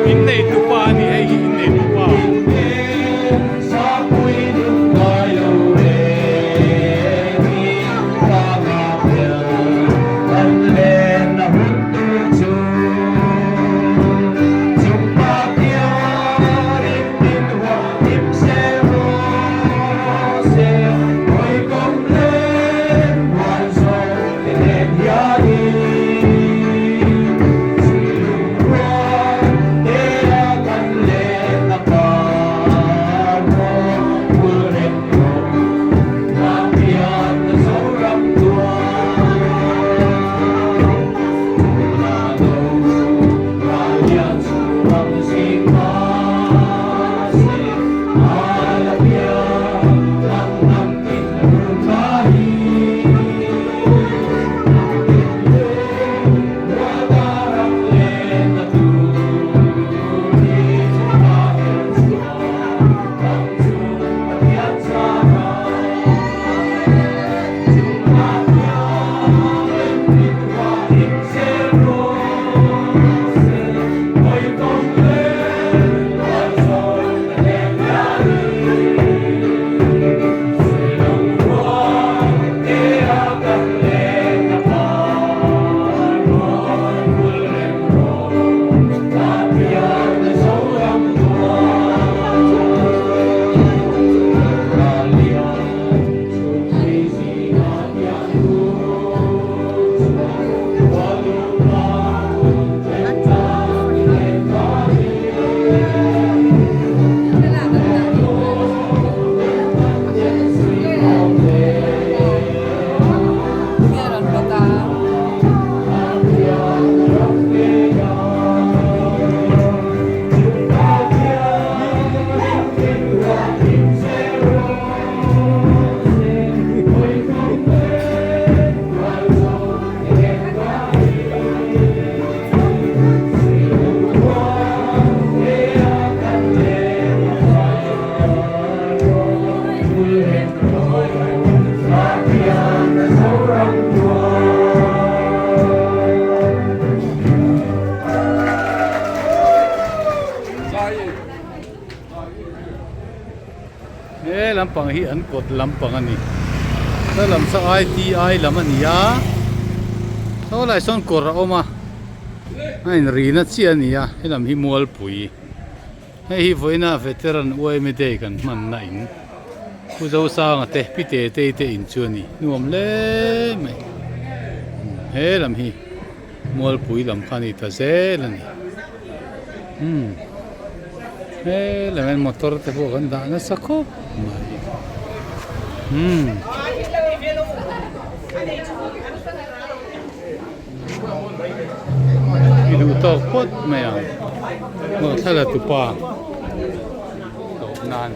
Innei tupa a ni hei hi innei tupa. He lampang hi an kawt lampang a ni he lam saw ITI lam a ni a saw lai sawn kawr a awm a a inrina chiah a ni a helam hi mualpui hei hi vawiina veteran yma day kan hmanna in Pu Zosanga te Pi Tetei te in chu a ni nuam hle mai he lam hi mualpui lam kha a ni ta zel a ni umm he lam hian motor te pawh kan dah nasa khawp mai umm. I duh tawk phawt mai ang aw thla la tupa tawp nan.